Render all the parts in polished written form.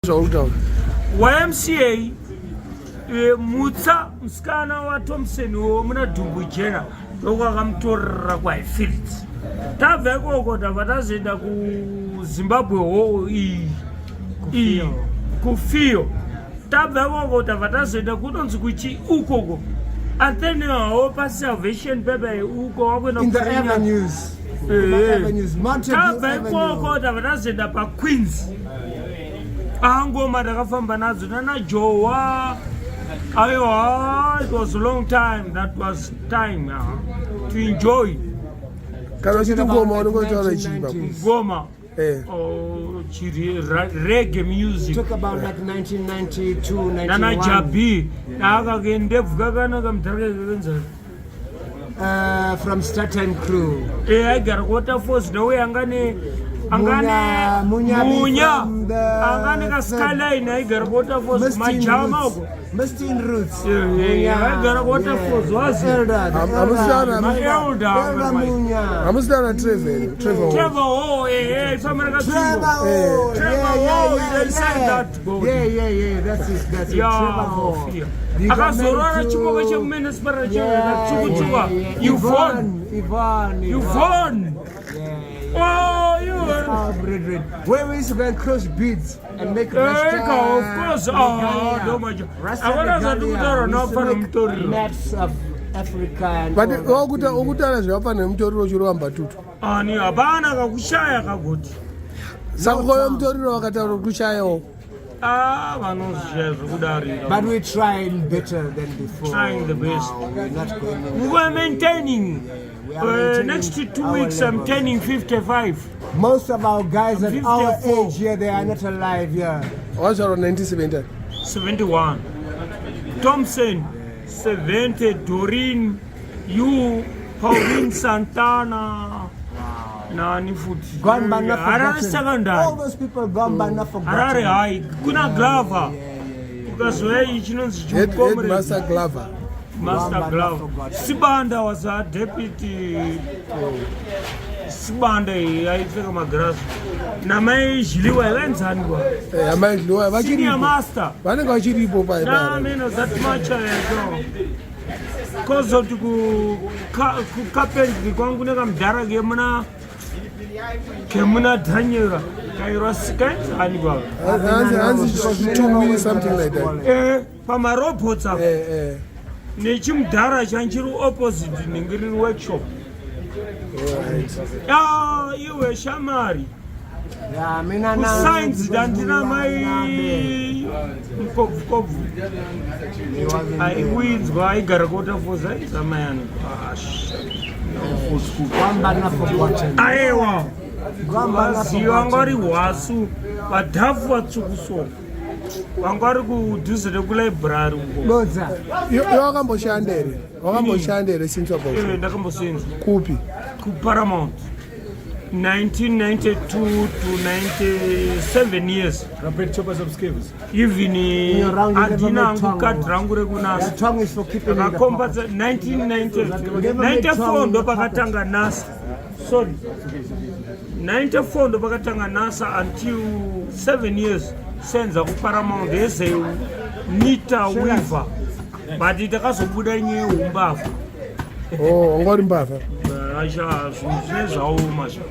Zvauri kutaura. YMCA, Mutsa musikana waThompson womuna Dhumbu Jena ndokwakamutorera kwaHighfields. Tabva ikoko tabva tazoenda kuZimbabwe Hall iyi iyi kuFio. Tabva ikoko tabva tazoenda kunonzi kuchi ukoko Athenia Hall paSalvation pepe uko wakuenda In the kuSenior. avenues. Avenues. Mountain View Tabva ikoko Avenue. tabva tazoenda paQueens. Ah, ngoma takafamba nadzo nana Jowa. Aiwa, it was a long time. That was time to enjoy. Kana uchiti ngoma unenge uchitaura chii baba? Ngoma. Eh. Oh, chiri reggae music. Talk about like 1992, 91. Nana Jabi. Aka ndebvu kakanaka mudhara kakenza. From Staten Crew. Eh, aigara kuWaterfalls ndauye angane angane Munya- Munya from the angane kaskyline aigara kuWaterfalls Mistin majama Roots. uko. Mistin Roots. Yeah, aigara kuWaterfalls wazi. Elder, the Hamusana- elder. Maelder. Elder Munya. Hamusina Trevor, Trevor. Trevor Hall, eh, eh, ifamba nakatsvingo. Trevor Hall. Trevor Yeah, Hall, yeah, they said yeah. that goal. Yeah. That's it. That's it. Yeah, Trevor Hall. fear. He got Akazorora married to- chimoko chemumenesipara Yeah, chekutsvuka. yeah. Yvonne. Yvonne. Yvonne. Yeah. Oh, you. Our brethren. Where we used to go and crush beads and make Rasta Eka, of course. Ah, regalia. ndomacho. Rasta Akona regalia. zvandikutaura We used to nafanira make mutoriro. Maps of Africa and But all that wakuta thing. ukutaura zvakafanira mutoriro uchirova mbatutu. Ani hapana kakushaya kagoti. Saka ukauya mutoriro wakataura kuti kushayawo. Ah, vanozvishaya zvekudarira. But we're trying better than before. Trying the best. Now. We're not going in We are maintaining. We are maintaining Next 2 our weeks I'm level. turning 55. Most of our guys at our 54. age here, they are not alive here. Wakazvarwa 1970. 71. Thompson 70. Doreen, you, Pauline Santana. Nani futi. Gone but not Harare forgotten. All Secondary. those people gone but not forgotten. Harare High. Kuna Glover. Ukazouya iyi chinonzi Head, Headmaster Glover. Master Gone but not Glover. forgotten. Sibanda was a deputy. Sibanda iyi aipfeka magirazi. Namai Zhiliwa vainzani kwa. Eh, amai Dliwa Senior vachiripo. master. Vanenge vachiripo pai Nah, pai. man, that much I kozoti kucarpentry kwangu nekamudhara kemuna kemuna Daniela kairwa kainzani kwavo. Hanzi Chitumi, something like that. Eh, pamarobots apo. Eh eh. Nechimudhara chanchiri opposite nenge riri workshop. Right. Ah, iwe shamari. Yeah, mina na- Kusainzi dandina mai mukobvukobvu He wasn't there. aikuinzwa aigara kuWaterfalls aizamayani. Gone but not forgotten. Aiwa. Gone but not Vazivi vanga vari forgotten. hwasu vadhafu vatsvukuso vanga vari kudhuze nekulibrary uko. Lodza. Yo wakamboshanda here? Wakamboshanda here since wabva? Eh, ndakambosenza. Kupi? KuParamount 1992 to 97 years. Rapid choppers of skills. Even your round, you never handina made hangu tongue kadhi or rangu rekunasa. That tongue is for keeping in the pocket. Ndakakombatsa 1994 ndo pakatanga NASA, sorry, 94 ndo pakatanga NASA until 7 years senza kuParamount as a knitter weaver, but takazobuda nyaya yeumbavha. Oh, wanga uri mbavha. Acha, zvinhu zvine zvaoma zva.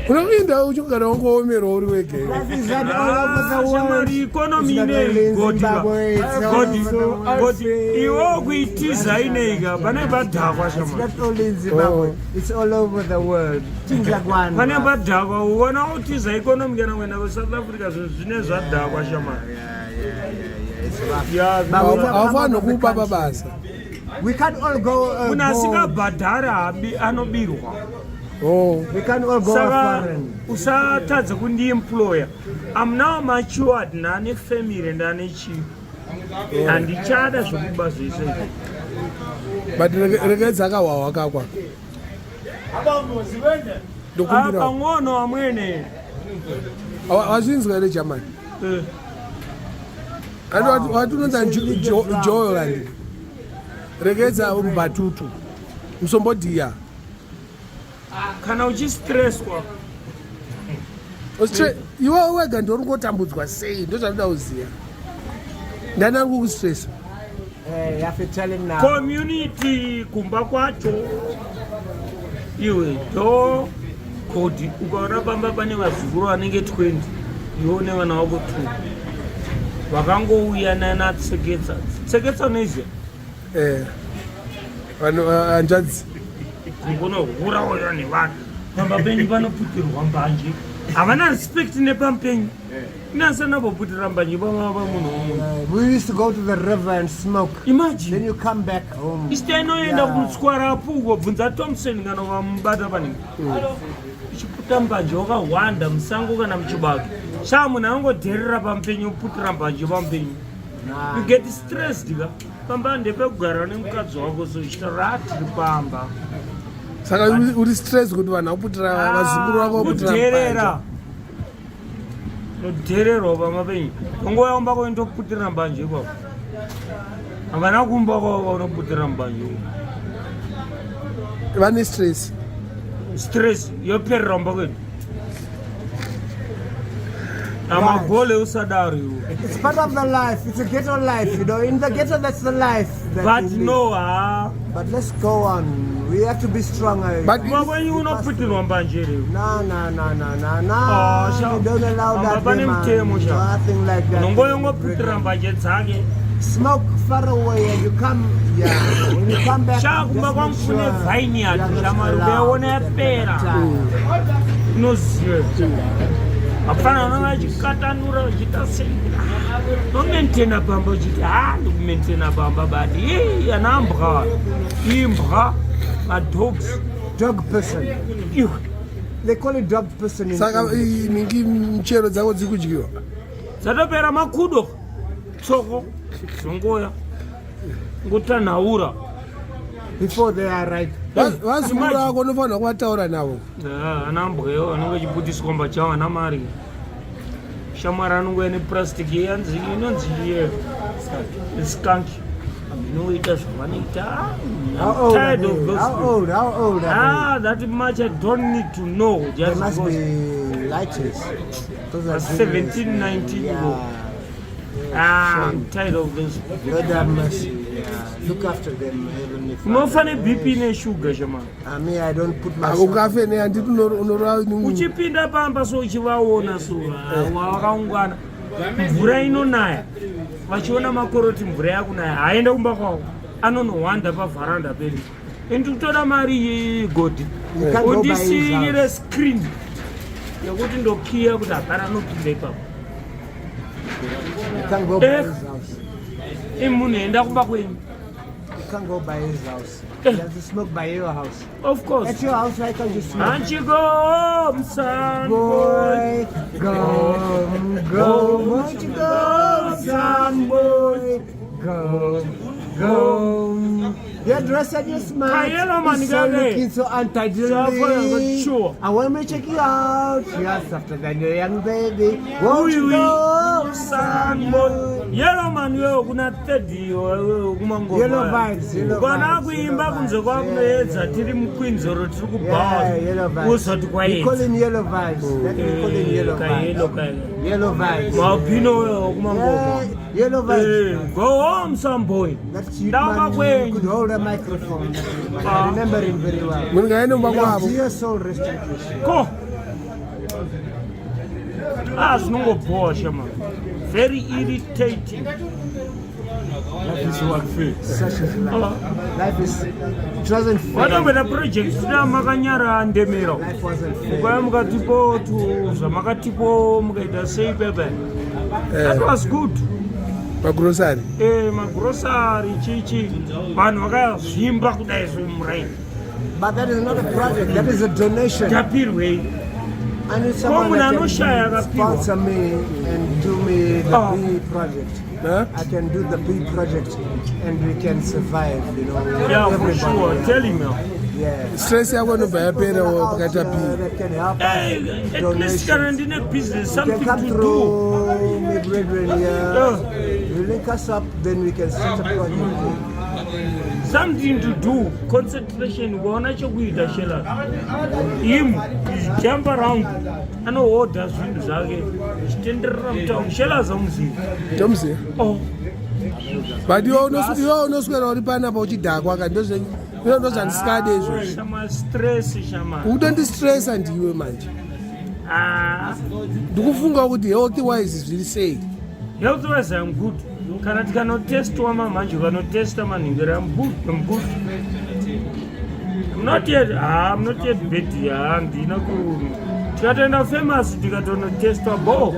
Unoinda uchigara wangoomerwa uri wega. Is that all over the world? Shamari, economy It's not inei only in godi. Zimbabwe, it's all Godi over the world. godi iwo kuitiza ineika pane padhakwa It's shamari. not only in Zimbabwe, it's all over the world. Things like one. Pane padhakwa uona utiza economy kana kuenda kuSouth Africa, zvinhu zvine zvadhakwa shamari. It's rough. Ya. But we can't come out Haufaniri of the kupa country. pabasa. We can't all go. Munhu Go. asingabhadhari habi anobirwa. Oh. We can't all go Saka foreign. usatadza kundiemploya. Am now matured, ndane family, ndane chii, handichada zvokuba zvese izvi. But regedza akahwahwa kakwa. Ah, Ndokumbira. Pang'ono amwene. Wazvinzwa here, German? Eh. Ati wati unonza Joel andi. Regedza mbatutu. Musombodhiya. Kana uchistresswa. Iwe wega ndiwe uri kungotambudzwa sei? Ndozvandinoda kuziva. Ndani ari kukustressa? Hey, you have to tell him now. Community kumba kwacho iwe do kodi ukaona pamba pane vazukuru vanenge 20 iwe une vana vako 2 vakangouya nana tseketsa tseketsa unoiziva. Eh, vanhu hanzvadzi. Kungonohura uyo nevanhu pamba penyu panoputirwa mbanje, havana respect nepampenyu inasana poputira mbanje pamava munhu womunhu. We used to go to the river and smoke. Then Imagine. you come back home. Isita inoenda kutswarapu uko, bvunza Thompson kana vamubata panenge ichiputa mbanje wakahwanda musango kana muchibage. Shaa, munhu anongodherera pamupenyu, oputira mbanje pamupenyu. Nah. You get stressed ka. Pamba ndepekugara nemukadzi wako, so uchitaura tiri pamba. Saka uri stress kuti vanhu vaputira, vazukuru vako vaputira mbanje. Kudherera, nodhererwa pamba penyu. Ongouya kumba kwenyu toputira mbanje ipapo. Havana kumba kwavo vaunoputira mbanje uko. Vane stress. Stress yoperera kumba kwedu amagole, usadaro iwo. It's part of the life. It's a ghetto life. In the ghetto, that's the life that But we live. no, ha. But let's go on. We have to be stronger. Kumba kwenyu unoputirwa mbanje here? No. Oh, sure. We don't allow Pamba that pane there, man. mutemo, sure. Nothing like that. Unongoyongoputira mbanje dzake. Smoke far away and you come, yeah. When you come back, Sha, kumba just kwangu make kune sure vineyard, you are not shamwari, allowed ukaiona at that yapera. time. Unoziva hapana vanenge vachikatanura vachiita sei, nomaintaina pamba uchiti ha, ndikumaintaina pamba, but ii ana mbwa, imbwa, madogs. Dog person. Iwe. They call it dog person in Saka English. mingi michero dzako dziri kudyiwa? Dzatopera, makudo, tsoko zongoya ngotanhaura. Before they are ripe. Vazukuru vako unofanira kuvataura navo. Ana mbweyo anenge achiputiswa mbachawo, ana mari shamwari anongouya nepurastic yanzi inonzi iye skunk, inoita zvavanoita. How I'm old are tired of they? those How people. old? How old are Ah, that much I don't need to know. they? They Just must because be lighters. Those are 17, juniors. 19 Yeah. Ah, I'm tired of those. Lord have mercy. Yeah. Look after them, Heavenly Father. Unofa neBP neshuga, shama. I mean, I don't put myself. Ukafe ne handiti unorova. Uchipinda pamba so uchivaona so vakaungana, mvura inonaya, vachiona makoroti, mvura yakunaya, haenda kumba kwavo, anonohwanda pavharanda pedu. Indi kutora mari godhi. You can't go by his Undisiyire house. screen yekuti ndokiya kuti hapana anopinda ipapo. You can't go by Eh. his house. Imunhu enda kumba kwenyu. You can't go by his house. Eh. You have to smoke by your house. Of course. At your house, why can't you smoke? Anchiko son. Boy, go, go, won't you go, son boy, go, go. You're dressed and you're smart. Kayelo man, You're so gane. looking so untidily. Sure. I want me to check you out. You're softer than your young baby. Won't you Ui, ui. go, Son boy. Yellow man wewe kuna third wewe kumangoma. Yellow vibes, yellow Kwana vibes, kuimba yellow kunze vibes. kwakunoedza Yeah, tiri muQueensoro tiri Yeah, yellow kubhawa vibes. uzoti We call kwaedza. him yellow vibes. That we call him yellow Kayelo vibes. kayelo. Yellow vibes. Maupino wewe kumangoma. Yeah, yellow vibes. Eh, go home, son boy. That youth Ndamba man who kwenyu. could hold a microphone. I remember him very well. Munhu ngaende mumba kwavo. Dear soul, rest in peace. Ko. Ah, zvinongobhowa shama. Very irritating. Such is life. Life is, it wasn't fair. Vatomboita project tina makanyara ndemero. Life wasn't fair. Mukauya mukatipo tu zvamakatipo, mukaita sei pepe. That was good. Magrosari. Eh, magrosari chichi vanhu vakazvimba kudai zvemuraini. But that is not a project, that is a donation. Tapirwei? I need someone munhu that anoshaya can akapiwa. sponsor me and do me the Oh. B project. Huh? I can do the B project and we can survive. Yeah, for Everybody. sure, tell him. Yeah. Stress yako inobva yapera pakaita Out p here that can help us. Hey, at least kana ndine business, You can something come to do. through, my brethren here. Yeah. You link us up, then we can start a project. Something to do, concentration, ukaona chokuita shela him is jump around. Anohodha zvinhu zvake zvichitenderera mutauni. Shelaza umuzivi? Tomuziva. Oh. But iwe unoswera uri panapa uchidhakwa ka, ndozvandisikade izvozvo. Shama, stress, shama. Ukutondistressa ndiwe manje. Ah. Ndikufunga kuti healthy wise zviri sei. Health wise I'm good. Kana tikanotestwa mamanje, ukanotesta manhingiri, I'm good, I'm good. I'm not yet, ah, I'm not yet bad. Handina ku, tikatoenda famous, tikatonotestwa bo,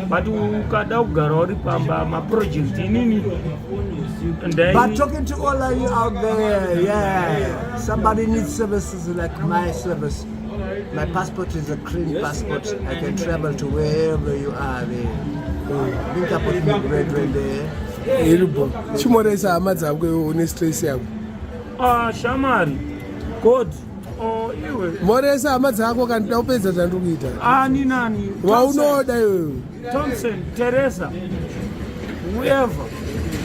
but ukada kugara uri pamba, maproject inini ndai. But talking to all of you out there, yeah, somebody needs services like my service. My passport is a clean passport. I can travel to wherever you are there. Link up with me, brethren there. Iribo chimoresa hama dzako, iwe une stress yako. Ah, shamari, God, oh, iwe. Moresa hama dzako kana ndida kupedza zvandiri kuita. Ani nani? Waunoda iwewe. Thompson, Teresa, whoever.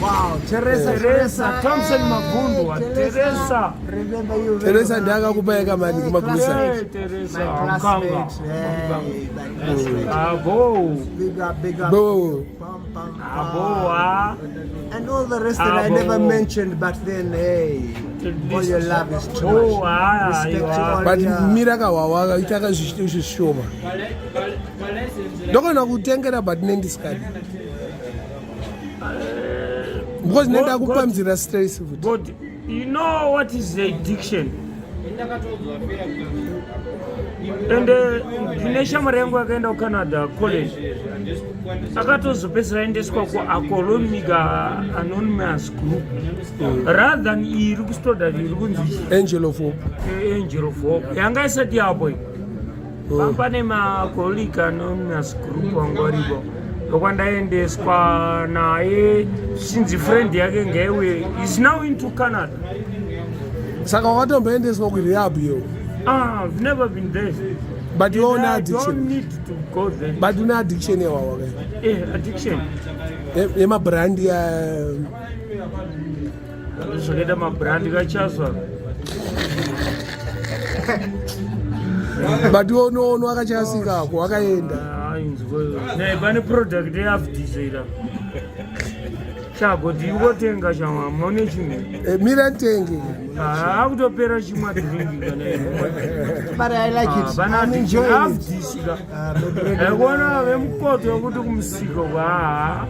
Wow, Teresa, Teresa, Thompson Mavundwa, Teresa. Remember you. Teresa ndiakakupa yakamani kumagusa. Hey, Teresa, My Mkanga. classmate. Hey, my classmate. Abo. Big up, big up. Bo. Pam, pam, Abo, pam. ah. And all the rest that I Abo. never mentioned, but then, hey, all your love is too Oh, much. ah, Respect you to are. all But your- mira kahwahwa itaka zvishoma, ndokona kutengera, but nendisikadi because nenda kupamzira stress futi. But you know what is the addiction? And ndine shamwari yangu yakaenda kuCanada college, akatozopedzisira aendeswa kuAlcoholic Anonymous group rather than iri kuStoddard iri kunzi Angel of Hope. Angel of Hope yanga isati yapo iyi. Pane maAlcoholic Anonymous group wangu aripo, ndokwandaendeswa naye zvichinzi friend yake ngaiwe is now into Canada. Saka wakatomboendeswa kurehab iyo? Ah, I've never been there. But iwe une I don't addiction. need to go there. But une addiction yehwahwa ka? Eh, addiction. Yemabrand ya. Zvakaita mabrand kachazwa. But iwe unoona wakachasika wakaenda. Ainzwe pane product yeafdisera chagoti ikotenga chamwa mune chimwe. Eh, mira ntenge. Akutopera chimwe drink kana. But I like it. I'm enjoying it. Afdisika. My brethren, Aikuona vemukoto wekuti kumusika kwa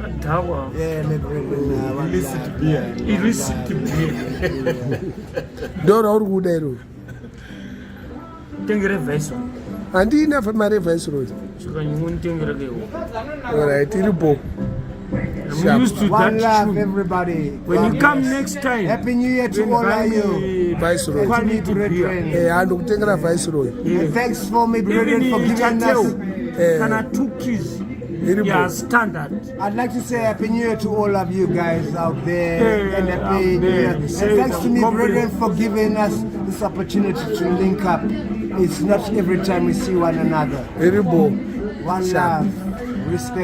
adhakwa. Yeah, my brethren, one love. Illicit beer. Ndo rauri kuda iroro? Tengere Viceroy. Handina mari yeViceroy. Saka nyingonitengere kewo. Alright, iripo. I'm used to One that love, tune. everybody. When God you come bless. next time, Happy New Year to all buy of you. me Viceroy. quality To me, beer. brethren. Eh, handokutengera Viceroy. And thanks for me, brethren, Even for giving Chateau, us. kana two keys, Iripo. yeah, standard. I'd like to say Happy New Year to all of you guys out there. Yeah, And Happy out New there. Year. And Say thanks to me, compliment. brethren, for giving us this opportunity to link up. It's not every time we see one another. Iripo. One Sharp. love. Respect.